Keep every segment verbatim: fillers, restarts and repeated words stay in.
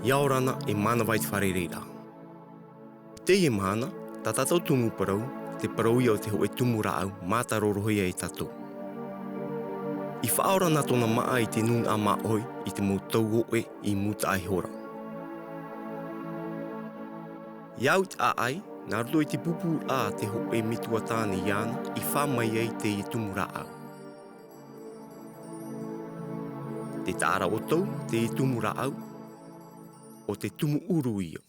ʻIa ora na e mānava i te fārereiraʻa. Teie mahana, tā tātou tumu parau, te parau ïa o te hōʻē tumu rāʻau, mātārohia e tātou. I faʻaora na tōna māʻa i te nūnaʻa māʻohi i te mau tau ʻoʻe i mūtaʻa ihora. ʻIa au i te ʻāʻai, nā roto i te pūpūraʻa te hōʻē metua tāne iāna i fā mai ai teie tumu rāʻau. Tē taʻa ra ʻoutou teie tumu rāʻau, ʻo te tumu ʻuru ïa.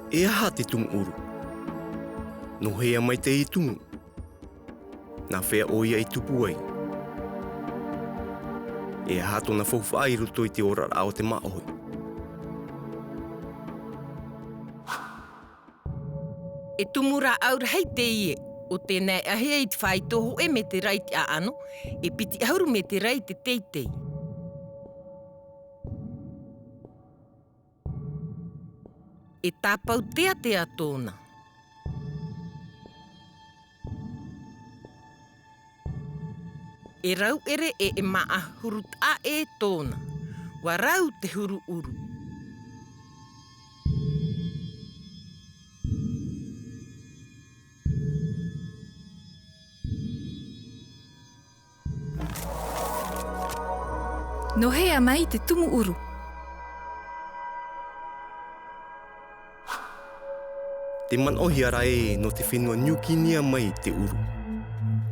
E aha te tumu ʻuru? Nō hea mai teie tumu? Nā hea ʻoia i tupu ai? E aha tōna faufaʻa i roto i te oraraʻa o te māʻohi? E tumu rāʻau rahi teie, ʻo tē naeʻahia i te faito hōʻē mētera i te ʻāʻano, e piti ʻahuru mētera i te teitei. E tāpau teatea tōna. E rauʻere ʻe e māʻa huru taʻa ʻē tōna. ʻUa rau te huru ʻuru. Nō hea mai te tumu ʻuru? Tē manaʻohia ra ē nō te fenua Niu Kinia mai te ʻuru.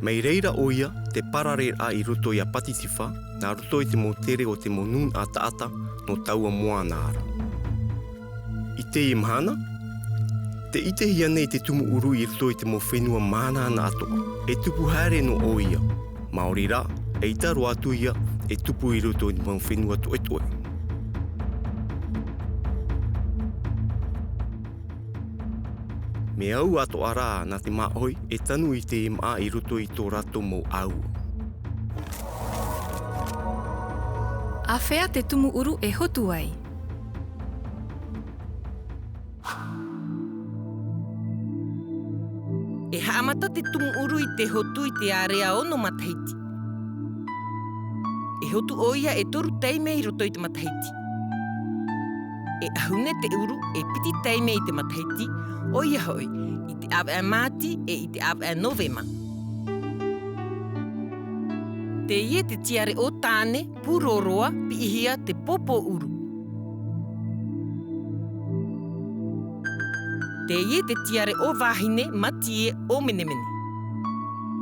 Mai reira ʻoia, te parareraʻa i roto iā Pātitifā, nā roto i te mau tere o te mau nūnaʻa taʻata nō taua moana ra. I teie mahana, tē ʻitehia nei te tumu ʻuru i roto i te mau fenua māhanahana atoʻa, e tupu haere noa ʻoia. Maori rā, ʻaita roa atu ïa e tupu i roto i te mau fenua toʻetoʻe. Mea au atoʻa rā nā te māʻohi e tanu i te māʻa i roto i tō rātou mau ʻāua. Āfea te tumu ʻuru e hotu ai? E haʻamata te tumu ʻuru i te hotu i te ārea ono matahiti. E hotu ʻoia e toru taime i roto i te matahiti. E ʻahune te ʻuru e piti taime i te matahiti, ʻoia hoʻi, i te ʻāvaʻe Māti ʻe i te ʻāvaʻe Novema. Teie te tiare ʻo tāne, pūroroa, piʻihia te pōpō ʻuru. Teie te tiare ʻo vahine, mātie, ʻo menemene.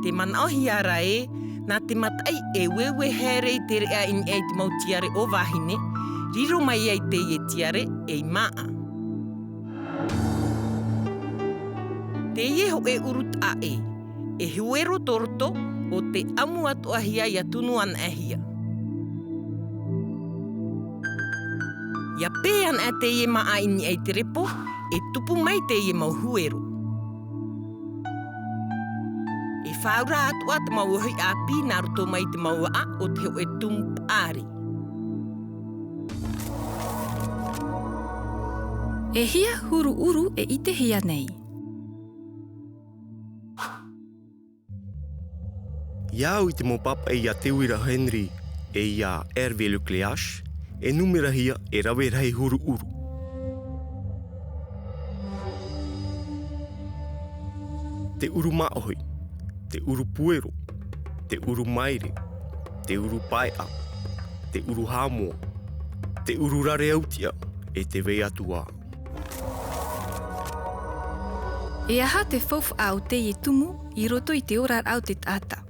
Tē manaʻohia ra ē, nā te mataʻi e ueue haere i te reʻa i niʻa i te mau tiare ʻo vahine, riro mai ai teie tiare ei māʻa. Teie hōʻē ʻuru taʻa ʻē, e huero tō roto ʻo te ʻamu atoʻahia ʻia tunu anaʻe hia. ʻIa pē anaʻe teie māʻa i niʻa i te repo, e tupu mai teie mau huero. E fāura atoʻa te mau ohi ʻāpī nā roto mai te mau aʻa o te hōʻē tumu paʻari. E hia huru ʻuru e ʻitehia nei? ʻIa au i te mau pāpaʻi iā Teuira Henry ʻe iā Hervé Lecléache, e nūmerahia e rave rahi huru ʻuru. Te ʻuru māʻohi, te ʻuru puero, te ʻuru maere, te ʻuru paeʻa, te ʻuru hāmoa, te ʻuru rare autiʻa, ʻe tē vai atu ā. E aha te faufaʻa o teie tumu i roto i te oraraʻa o te taʻata?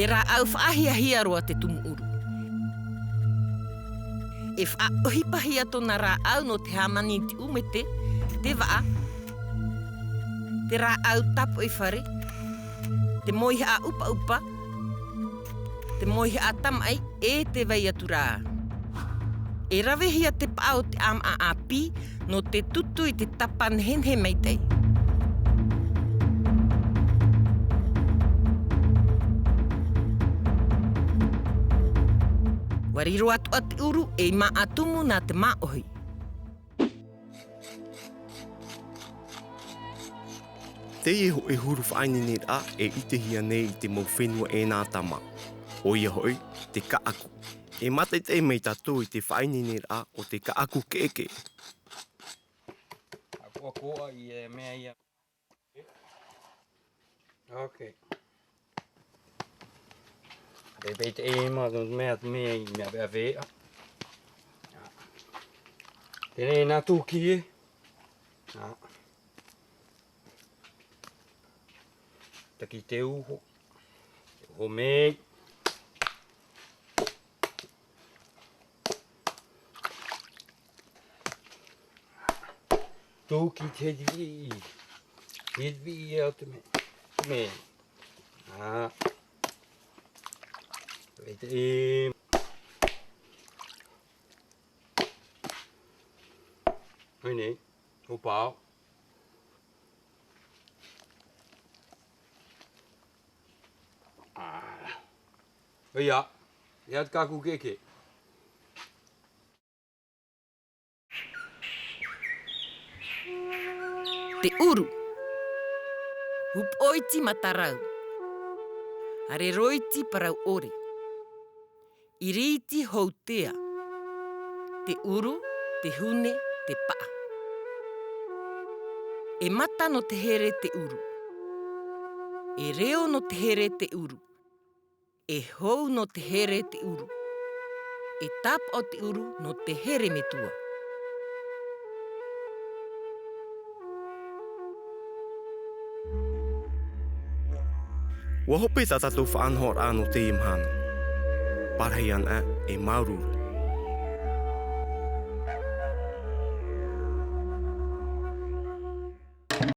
E rāʻau faʻahiahia roa te tumu ʻuru. E faʻaʻohipahia tōna rāʻau nō te hāmani i te ʻumete, te vaʻa, te rāʻau tāpoʻi fare, te mōihaʻa ʻupaʻupa, te mōihaʻa tamaʻi, ʻe tē vai atu ra. E ravehia te paʻa o te ʻāmaʻa ʻāpī nō te tutu i te tapa nehenehe maitaʻi. ʻUa riro atoʻa te ʻuru ei māʻa tumu nā te māʻohi. Teie hōʻē huru faʻaineineraʻa e ʻitehia nei i te mau fenua e nā tama. ʻOia hoʻi, te kaʻaku. E mātaʻitaʻi mai tātou i te faʻaineineraʻa o te kaʻaku keʻekeʻe. Akoʻakoʻa i e mea ia. Ok. E pei te e ma, te mea, te mea i mea vea vea. Tēnei nā tū ki e. Ā. Taki te uho. Te uho mei. Tū ki te heavy. Heavy ia te mea. Te mea. Ā. Pei te e. Hei nei. Hopao. Ā. Ia. Ia te kaʻaku keʻekeʻe. Te ʻuru. Upoʻo iti matarau. Arero iti parau ʻore. ʻIri iti houtea. Te ʻuru, te hune, te paʻa. E mata nō te here te ʻuru. E reo nō te here te ʻuru. E hou nō te here te ʻuru. E tāpaʻo te ʻuru nō te here metua. ʻUa hope tā tātou faʻanahoraʻa nō teie mahana. Pārahi ana e māuruuru.